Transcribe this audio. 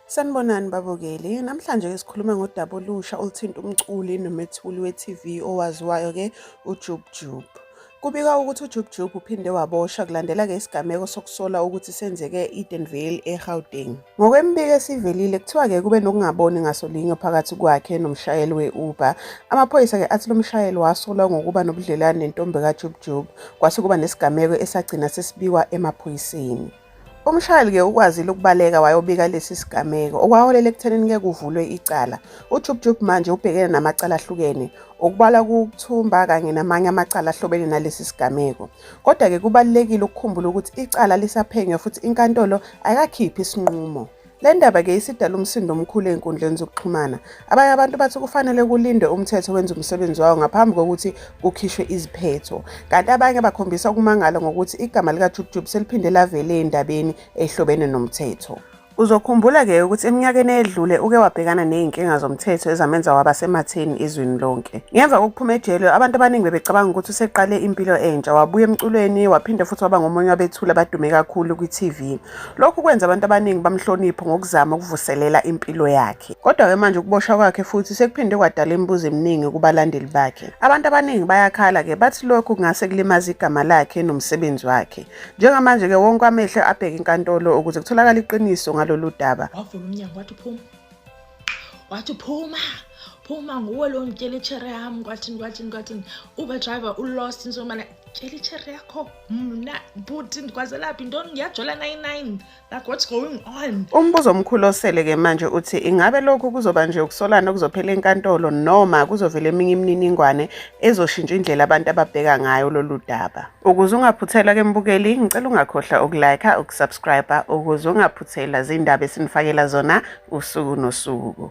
Sanibonani babukeli, namhlanje ke sikhuluma ngodaba olusha oluthinta umculi nomethuli we-TV owaziwayo ke uJub Jub. Kubikwa ukuthi uJub Jub uphinde waboshwa kulandela ke isigameko sokusola ukuthi senzeke e-Edenvale eGauteng. Ngokwemibiko esivelile kuthiwa ke kube nokungaboni ngasolinye phakathi kwakhe nomshayeli we-Uber. Amaphoyisa ke athi lo mshayeli wasolwa ngokuba nobudlelwane nentombi kaJub Jub kwase kuba nesigameko esagcina sesibikwa emaphoyiseni. Umshayeli-ke ukwazile ukubaleka wayobika lesi sigameko okwaholela ekuthenini-ke kuvulwe icala. UJub Jub manje ubhekene namacala ahlukene, okubalwa kuwukuthumba kanye namanye amacala ahlobene nalesi sigameko. Kodwa-ke kubalulekile ukukhumbula ukuthi icala lisaphenywa futhi inkantolo ayikakhiphi isinqumo. Le ndaba-ke isidala umsindo omkhulu ey'nkundleni zokuxhumana. Abanye abantu bathi kufanele kulindwe umthetho wenze umsebenzi wawo ngaphambi kokuthi kukhishwe iziphetho. Kanti abanye bakhombisa ukumangala ngokuthi igama likaJub Jub seliphinde lavela ey'ndabeni ey'hlobene nomthetho. Uzokhumbula-ke ukuthi eminyakeni eyedlule uke wabhekana ney'nkinga zomthetho ezamenza waba sematheni ezweni lonke. Ngemva kokuphuma ejele, abantu abaningi bebecabanga ukuthi useqale impilo entsha, wabuya emculweni, waphinde futhi waba ngomunye wabethuli abadume kakhulu kwi-TV. Lokhu kwenza abantu abaningi bamhloniphe ngokuzama ukuvuselela impilo yakhe. Kodwa-ke manje ukuboshwa kwakhe futhi sekuphinde kwadala imibuzo eminingi kubalandeli bakhe. Abantu abaningi bayakhala-ke bathi lokhu kungase kulimaze igama lakhe nomsebenzi wakhe. Njengamanje-ke wonke amehlo abheke inkantolo ukuze kutholakale iqiniso ngalolu daba. Wavula umnyango wathi phuma. Wathi phuma. Phuma nguwe lo ngitshela ichere yami kwathini kwathini kwathini. Uber driver ulost insomana tshela ichere yakho mna bhuti ndikwazelaphi ntoni ngiyajola 99 like what's going on. Umbuzo omkhulu osele ke manje uthi ingabe lokhu kuzoba nje ukusolana okuzophela enkantolo noma kuzovela eminye imininingwane ezoshintsha indlela abantu ababheka ngayo lolu daba. Ukuze ungaphuthelwa ke mbukeli, ngicela ungakhohlwa ukulike, ukusubscribe ukuze ungaphuthelwa zindaba esinifakela zona usuku nosuku.